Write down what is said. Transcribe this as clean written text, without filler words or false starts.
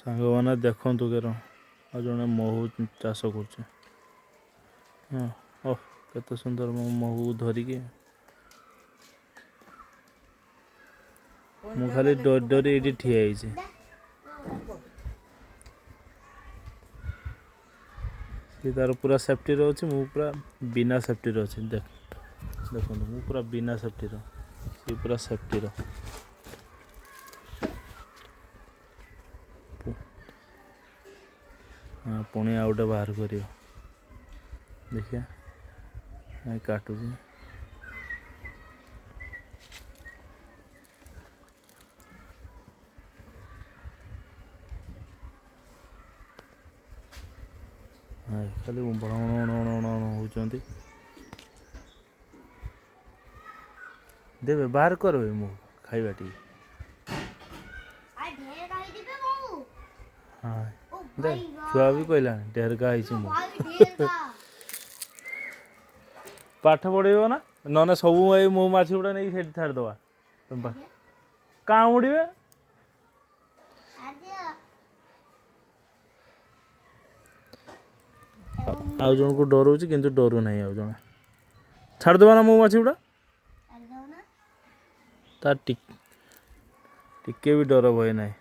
ସାଙ୍ଗମାନେ ଦେଖନ୍ତୁ କେର, ଆଉ ଜଣେ ମହୁ ଚାଷ କରୁଛି। ହଁ, ଓହ କେତେ ସୁନ୍ଦର ମହୁକୁ ଧରିକି। ମୁଁ ଖାଲି ଡରି ଡରି ଏଇଠି ଠିଆ ହେଇଛି। ସିଏ ତାର ପୁରା ସେଫ୍ଟିରେ ଅଛି, ମୁଁ ପୁରା ବିନା ସେଫ୍ଟିରେ ଅଛି। ଦେଖନ୍ତୁ, ମୁଁ ପୁରା ବିନା ସେଫ୍ଟିର, ସିଏ ପୁରା ସେଫ୍ଟିର। ହଁ, ପୁଣି ଆଉ ଗୋଟେ ବାହାର କରିବ, ଦେଖିବା। କାଟୁଛି। ଖାଲି ବଣ ବଣ ବଣ ବଣ ବଣ ହେଉଛନ୍ତି। ଦେବେ, ବାହାର କରିବେ, ମୁଁ ଖାଇବା ଟିକେ। ହଁ, ଦେ। ଛୁଆ ବି କହିଲାଣି ଢେରକା ହେଇଛି। ମୁଁ ପାଠ ପଢ଼େଇବ ନା, ନହେଲେ ସବୁ ଏଇ ମହୁମାଛି ଗୁଡ଼ା ନେଇକି ସେଠି ଛାଡ଼ିଦେବା, କାମୁଡ଼ିବେ। ଆଉ ଜଣକୁ ଡରଉଛି କିନ୍ତୁ ଡରୁ ନାହିଁ ଆଉ ଜଣେ। ଛାଡ଼ିଦେବା ନା ମହୁମାଛି ଗୁଡ଼ା? ତାର ଟିକେ ବି ଡର ଭୟ ନାହିଁ।